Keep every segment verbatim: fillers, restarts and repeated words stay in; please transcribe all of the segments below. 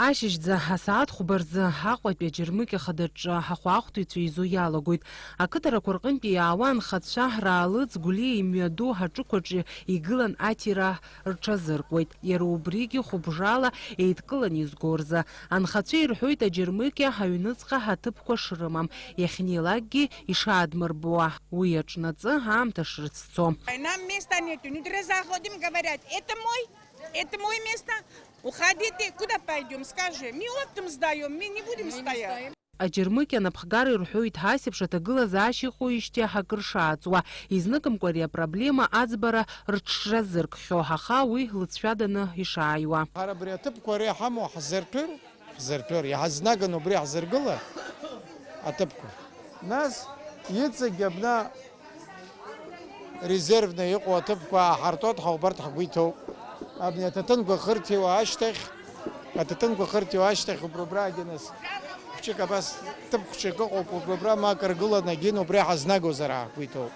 Ашьыжьӡа асааҭ хәба рзы Аҟәатәи аџьармыкьа хадаҿы ахәаахәҭыҩцәа еизо иалагоит. Ақыҭарақәа рҟынтәи иаауа анхацәа раалыҵ Гәлиа имҩаду аҿықәаҿы игылан аҭира рҽазыркуеит. Иара убригьы хәыбжала еидкылан изго рзы. Анхацәа ирҳәоит аџьармыкьа аҩныҵҟа аҭыԥқәа шрымам. Иахьнеилакгьы ишаадмырбуа, уи аҿнаҵы аамҭа шрыцәцо. Нам места нету. Ну, три заходим, говорят, это мой, это мой место. Уходите, куда пойдём, скажи. Мы оптом сдаём, мы не будем стоять. Аџьармыкьа анапхгара ирҳәоит, ҳасеиԥш аҭагылазаашьа иҟоуижьҭеи акыр шааҵуа. Изныкымкәа ари апроблема аӡбара рҽшазыркхьоу, аха уи лыҵшәаданы ишааиуа. Ҳара абри аҭыԥқәа ара иҳамоу ҳзырҭәыр, ҳзырҭәыр, иҳазнаганы убри ҳзыргыла аҭыԥқәа. Нас иҵегь абна резервны иҟоу аҭыԥқәа ааҳартуеит ҳәа убарҭ ҳгәы иҭоуп. Абни аҭаҭынқәа хырҭиуа ашьҭахь, аҭаҭынқәа хырҭиуа ашьҭахь убри убраагьы нас хәҷык абас ҭыԥ хәҷык ыҟоуп, убри убра ма акыр гыланы агьын убри ҳазнагозар ҳгәы иҭоуп.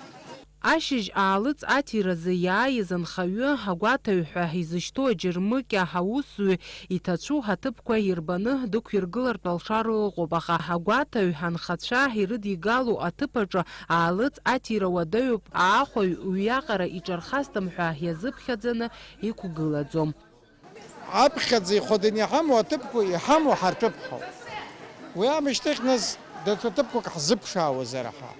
Ашьыжь аалыҵ аҭиразы иааиз анхаҩы, агәаҭаҩ ҳәа изышьҭоу аџьармыкьа аусзуҩы иҭацәу аҭыԥқәа ирбаны дықәиргылартә алшара ыҟоуп, аха агәаҭаҩ анхацәа ирыдигалоу аҭыԥ аҿы аалыҵ аҭира уадаҩуп, аахәаҩ уиаҟара иҿархасҭам ҳәа иазыԥхьаӡаны иқәгылаӡом. Аԥхьаӡа ихәаданы иҳамоу аҭыԥқәа иҳамоу ҳарҭыԥҳауп. Уи аамышьҭахь нас даҽа ҭыԥқәак ҳзыԥшаауазар ҳәа.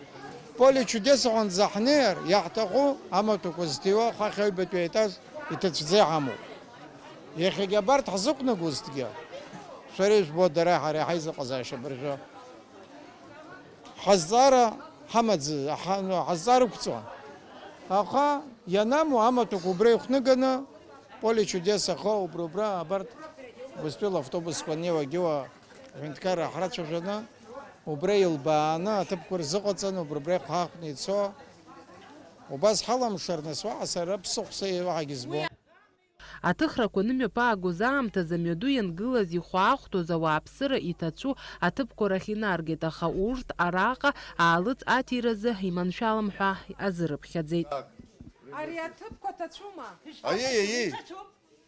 Поле чудес аҟынӡа ҳнеир, иаҳҭаху амаҭәақәа зҭиуа хахь аҩбатәи аетаж иҭацәӡа иҳамоуп. Иахьагьы абарҭ ҳзықәнагозҭгьы, шәара ижәбо, дара ҳара иҳаизыҟазаашьа абыржәы. Ҳазҵаара ҳамаӡ-, ҳа-, ну, ҳазҵаара ықәҵуан. Аха ианаму амаҭәақәа убра ихәныганы, поле чудес ахы убра, убра, абарҭ, убыстәыла автобусқәа неиуа-гьеиуа аҳәынҭқарра ҳрацәажәаны, убра илбааны аҭыԥқәа рзыҟаҵаны, убра, убра ихәаахәтны ицо. Убас ҳаламшар, нас уаҟа сара ԥсыхәса уаҳагьы збом. Аҭыхрақәа нымҩаԥаагоз аамҭазы амҩаду иангылаз ихәаахәҭоз ауааԥсыра иҭацәу аҭыԥқәа рахь инаргеит, аха урҭ араҟа аалыҵ аҭиразы иманшәалам ҳәа азырыԥхьаӡеит. Ари аҭыԥқәа ҭацәума? Аиеи, аиеи.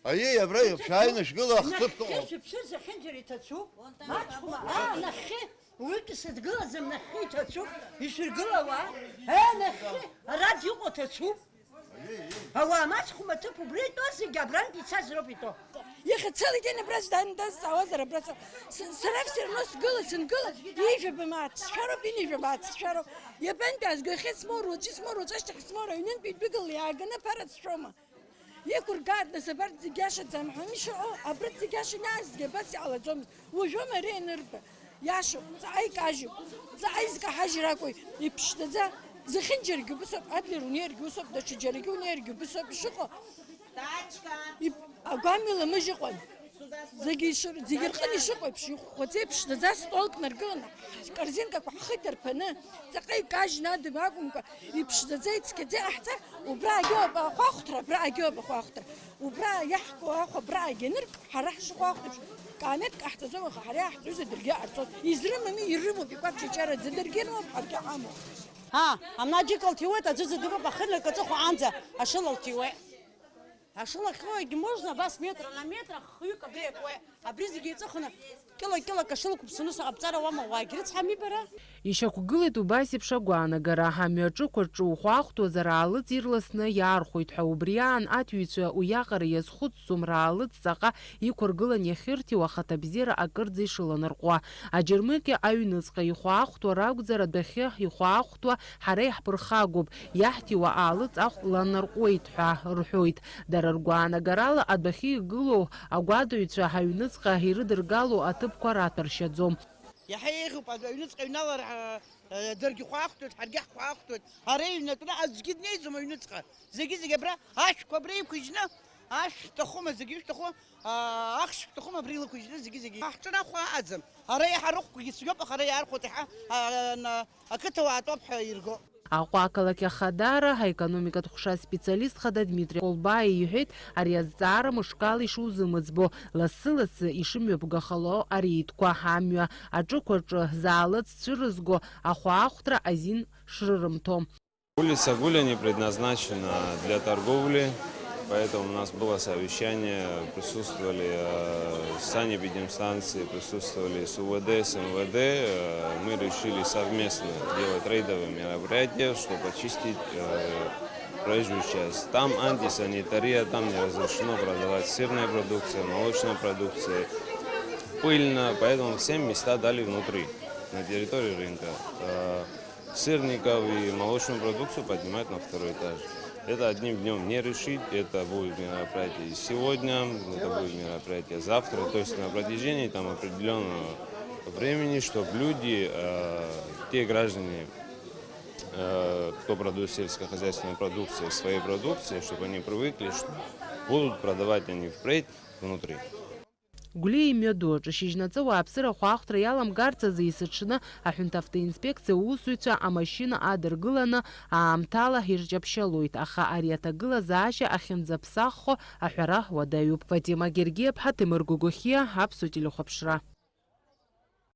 Аиеи, абра шәааины шәгыла, ахҭыԥ ыҟоуп. Нахьхьи шәыԥсы зехьынџьара иҭацәу? Маҷхәма, аа, нахьхьи. Уигьы сыдгылаӡам, нахьхьи иҭацәуп, ишәыргылауа? Е, нахьхьи, ара иҟоу ҭацәуп. Ауаа маҷхәма ҭыԥ убра итәоу зегьы абрантә ицаз роуп итәоу. Иахьа целый день абра сданы дазҵаауазар, абра ца-, с-, сара все равно сгыла, сынгыла, ҩажәа бымааҭ сшәароуп, ҩынҩажәа бааҭ сшәароуп. Иабантәи аазго, иахьа смоур, уаҵәы смоур, уаҵәы ашьҭахь смоур, аҩнынтәи идәыгала иааганы аԥара сшәома? Иқәыргааит, нас, абарҭ зегь иашаӡам ҳәа, Миша, о, абарҭ зегь иаша иаазгьы абас иҟалаӡомызт. Уажәоума ари ианырба? Иашоуп, ҵаҟа икажьуп, ҵаҟа изкаҳажьыр акәу, иԥшӡаӡа. Зехьынџьарагьы убысоуп, Адлер унеиргьы усоуп, даҽаџьарагьы унеиргьы убысоуп ишыҟоу. Тачка! Иб-, агәамҩа ламыжь ыҟан. Зегьы ишыр-, зегьы рҟын ишыҟоу еиԥш, ихәхәаӡа иԥшӡаӡа столк наргыланы, корзинкақәа ҳхы иҭарԥаны, ҵаҟа икажьны адым акәымкәа, иԥшӡаӡа, ицқьаӡа иҟаҳҵар, убраагьы ауп ахәаахәҭра, абраагьы ауп ахәаахәҭра. Убра иаҳку ахә абраагьы анырк, ҳара ҳшыхәаахәҭеиԥш, каамеҭк ҟаҳҵаӡом, аха ҳара иаҳҵоз даргьы ҟарҵон. Изрымами, ирымоуп, икәаԥ-ҷаҷараӡа даргьы ирымоуп, ҳаргьы ҳамоуп. А, амнаџьыка лҭиуеит, аӡәы зыдыруп, ахы наркаҵыхәа аанӡа ашыла лҭиуеит. Ашыла ахьоугьы можно, абас метра на метра хҩык абри иакуеит. Абри зегьы еиҵыхны, кьыла-кьылак ашыла қәыԥсаны саҟаԥҵар ауама, уаагь рыцҳами бара? Ишьақәгылеит убас еиԥш агәаанагара, амҩаҿықәа ҿухәаахәҭуазар аалыҵ ирласны иаархәоит ҳәа, убри аан аҭҩцәа уиаҟара иазхәыцӡом раалыҵ ҵаҟа иқәыргылан иахьырҭиуа ахаҭабзиара акырӡа ишыланарҟәуа. Аџьармыкьа аҩныҵҟа ихәаахәҭуа ракәзар, адәахьы ихәаахәҭуа ҳара иаҳԥырхагоуп, иаҳҭиуа аалыҵ ахә ланарҟәуеит ҳәа рҳәоит. Дара ргәаанагарала, адәахьы игылоу агәадаҩцәа аҩныҵҟа ирыдыргало аҭыԥқәа раҭәаршьаӡом. Иаҳа еиӷьуп, аҩныҵҟа иҩналар, а, а, даргьы хәаахәҭуеит, ҳаргьы ҳхәаахәҭуеит. Ара иҩнатәны аӡәгьы днеиӡом аҩныҵҟа. Зегьы-зегьы абра ашәқәа абра иқәыжьны, ашә шәҭахума, зегьы ишәҭаху, а, ахш шәҭахума абра илықәыжьны, зегьы-зегьы. Ҳаҳҿынахәа аӡам. Ара иаҳа рыхәқәагьы цәгьоуп, аха ара иаархәоит иаҳа, а, на-, ақыҭауаа атәоуп ҳәа ирго. Аҟәа ақалақь ахадара аекономикатә ҟәша специалист хада Дмитри Ҟәлбаиа иҳәеит, ари азҵаара мышкала ишузымыӡбо, лассы-лассы ишымҩаԥгахало ареидқәа, амҩа аҿықәаҿы заалыҵ цәырызго ахәаахәҭра азин шрырымҭо. Улица Гуля не предназначена для торговли. Поэтому у нас было совещание, присутствовали э, санэпидемстанции, присутствовали с УВД, с МВД. Э, Мы решили совместно делать рейдовые мероприятия, чтобы очистить э, проезжую часть. Там антисанитария, там не разрешено продавать сырная продукция, молочная продукция. Пыльно, поэтому всем места дали внутри, на территории рынка. Э, Сырников и молочную продукцию поднимают на второй этаж. Это одним днем не решить, это будет мероприятие и сегодня, это будет мероприятие завтра, то есть на протяжении там определенного времени, чтобы люди, э, те граждане, э, кто продает сельскохозяйственную продукцию, своей продукции, чтобы они привыкли, что будут продавать они впредь внутри. Гәлиа имҩаду аҿы шьыжьнаҵы ауааԥсыра ахәаахәҭра иаламгарц азы есыҽны аҳәынҭавтоинспекциа аусзуҩцәа амашьына адыргыланы аамҭала ирҷаԥшьалоит, аха ари аҭагылазаашьа ахьынӡаԥсаххо аҳәара уадаҩуп. Фатима Гергиаԥҳа, Ҭемыр Гогохиа, Аԥсуа телехәаԥшра.